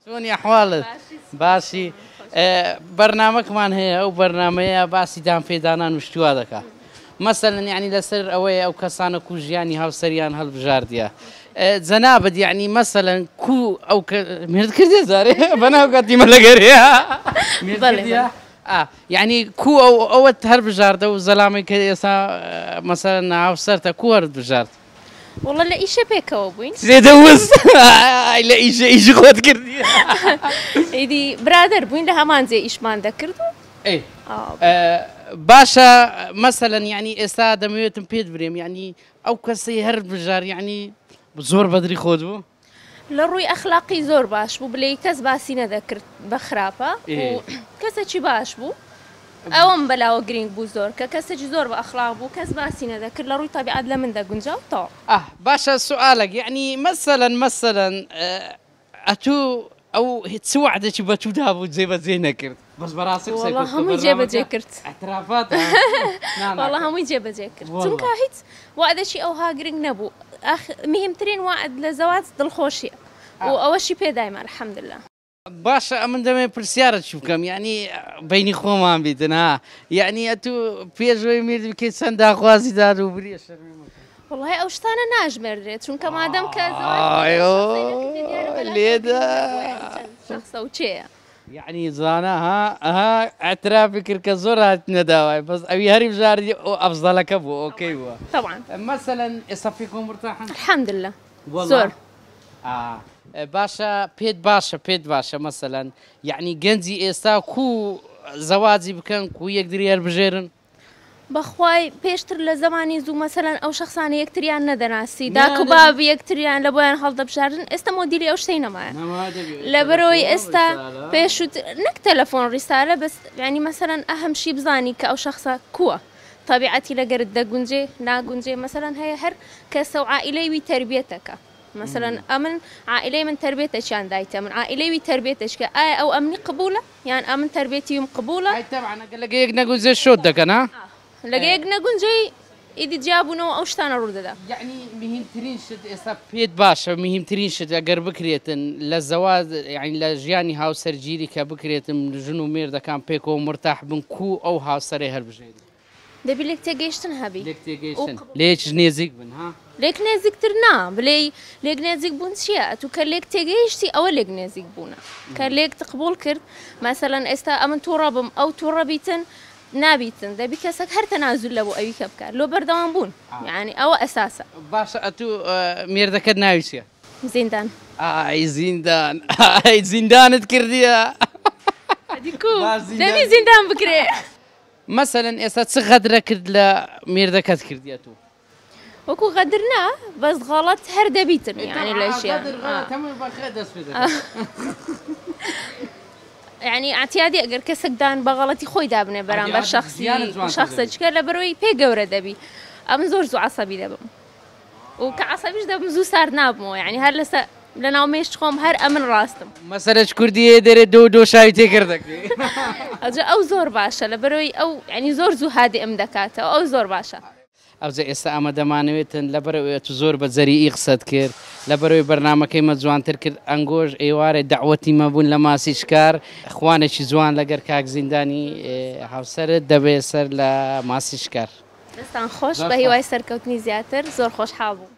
چۆنی ئەحواڵت؟ باشی بەرنامەکمان هەیە ئەو بەرنامەیە باسی دانپێدانان و شتوا دەکا مەسەلەن یعنی لەسەر ئەوەیە ئەو کەسانە کو ژیانی هاوسەریان هەڵبژاردیە جەنابت یعنی مەسەلەن کو ئەو مرد کردێ جارێ بەناو کاتیمە لەگەرێ یعنی کو ئەو ئەوەت هەربژاردە و زەلامەی کە ئێستا مەسەلەن هاوسەرتە کو هەرت بژارد؟ وەڵا لە ئیشە پێکەوە بووین. سێ دەوز ئای لە ئیشە ئیشی خۆت کردی. ئیدی برادەر بووین لە هەمان جێ ئیشمان دەکرد و ئەی باشە مەسەلەن یعنی ئێستا دەمەوێتم پێت برێم یعنی ئەو کەسەی هەر بژار یعنی زۆر بەدری خۆت بوو؟ لە ڕووی ئەخلاقی زۆر باش بوو بلێی کەس باسی نەدەکرد بە خراپە و کەسێکی باش بوو ئەوەم بەلاوە گرینگ بوو زۆر کە کەسێکی زۆر بە ئەخلاق بوو کەس باسی نەدەکرد لە ڕووی تەبیعەت لە من دەگونجا و تەواو. ئاه باشە سوئالەک یەعنی مەسەلەن مەسەلەن ئەتوو ئەو چ وەعدێکی بەتوو دابوو جێ بەجێی نەکرد بەس بەڕاستی قسەی وەڵا کە هەمووی جێ بەجێ بەرنامەکە کرد. ئیعترافاتە نا وەڵا ناکرد هەمووی جێ بەجێ کرد وەڵا. چونکە هیچ وەعدێکی ئەوها گرنگ نەبوو ئاخ مهمترین وەعد لە زەواج دڵخۆشیە و ئەوەشی پێدایم الحمدللە. باشە ئەمن دەمەوێ پرسیارت چی بکەم یعنی بەینی خۆمان بیتن ها یعنی ئەتوو پێش ئەوەی میرد بکەی چەند داخوازی داد و بریە شەرمی مەکە. وەڵای ئەو شتانە ناژمێردرێت چونکە مادەم کە زەواج شەخسەی نەکردی دیارە بەلاتەوە لێدە گرنگ نەبووە یعنی چەند شەخسە و کێیە. یعنی زانا ها ها اعترافی کرد کە زۆر هاتنە داوای بەس ئەوی هەری بژاردی ئەو ئەفزەلەکە بوو ئۆکەی بووە. طبعا. مەسەلەن ئێستا پێکەوە مورتاحن؟ الحمدللە وەڵا زۆر. ئا باشە پێت باشە پێت باشە مەسەلەن یەعنی گەنجی ئێستا کو زەواجی بکەن کو یەکدری هەربژێرن؟ بەخوای پێشتر لە زەمانی زوو مەسەلەن ئەو شەخسانە یەکتریان نەدەناسی داک و باب یەکتریان لە بۆیان هەڵدەبژاردن ئێستا مۆدیلی ئەو شتەی نەمایە لەبەرەوەی ئێستا پێشوت نەک تەلەفۆن ڕیسالە بەس یعنی مەسەلەن ئەهەمشی بزانی کە ئەو شەخسە کووە تەبیعەتی لەگەرت دەگونجێ ناگونجێ مەسەلەن هەیە هەر کەسە و عائیلەی وی تەربیەتەکە مەسەلەن ئەمن عائیلەی من تەربیەتەکیان دایتە من عائیلەی وی تەربیەتەکە ئایا ئەو ئەمنی قبوڵە یان ئەمن تەربیەتی ویم قبوڵە؟ ئای تەبعەن ئەگەر لەگە یەک نەگونجێ شۆت دەکەن ها؟ لەگە یەک نەگونجێی ئیدی جیابوونەوە ئەو شتانە ڕوودەدا. یەعنی مهیمترین شت ئێستا پێت باشە مهیمترین شت ئەگەر بکرێتن لە زەواج یەعنی لە ژیانی هاوسەرگیری کە بکرێتن ژن و مێردەکان پێکەوە مورتاح بن کوو ئەو هاوسەرەی هەلبژێری؟ دەبی لێک تێگەیشتن هەبی. لێک تێگەیشتن لێکیش نێزیک بن ها؟ لێک نێزیکتر نا بلێی لێک نێزیک بوون چییە؟ ئەتوو کە لێک تێگەیشتی ئەوە لێک نێزیک بوونە کە لێکت قبوڵ کرد مەسەلەن ئێستا ئەمن توڕە بم ئەو توڕە بیتن نابیتن دەبی کەسەک هەر تەنازول لە بۆ ئەویکە بکات لۆ بەردەوام بوون یانی ئەوە ئەساسە. باشە ئەتوو مێردەکەت ناوی چیە؟ زیندان. ئای زیندان ئای زیندانت کردیە. ئەدی کو دەبی زیندان بکرێ. مەسەلەن ئێستا چ غەدرەکرد لە مێردەکەت کردیە ئەتوو؟ وەکو غەدر نا بەس غەڵەت هەر دەبیتن یانی لە ژیان یعنی ئەعتیادی ئەگەر کەسێک دان بە غەڵەتی خۆی دابنێ بەرامبەر شخصی شخصە چکە لە بەرەوەی پێ گەورە دەبی ئەم زۆر زوو عسەبی دەبم و کە عسەبیش دەبم زوو سارد نابمەوە یعنی هەر لەسەر لە ناو مێشک خۆم هەر ئەمن ڕاستم. مەسەلەش کوردی دەرێ دۆ دۆ شاوی تێکرد دەکرێ. ئەوجا ئەو زۆر باشە لەبەرەوەی ئەو یعنی زۆر زوو هادئم دەکاتەوە ئەو زۆر باشە. ئەوجا ئێستا ئەمە دەمانەوێتن لەبەرئەوەی ئەتو زۆر بە جەریئی قسەت کرد لەبەرئەوەی بەرنامەکەی مە جوانتر کرد ئەنگۆش ئێوارێ دەعوەتی مە بوون لە ماسی شکار خوانێکی جوان لەگەر کاک زیندانی هاوسەرت دەبێ سەر لە ماسی شکار. دەستان خۆش بەهیوای سەرکەوتنی زیاتر زۆر خۆشحاڵ بووم.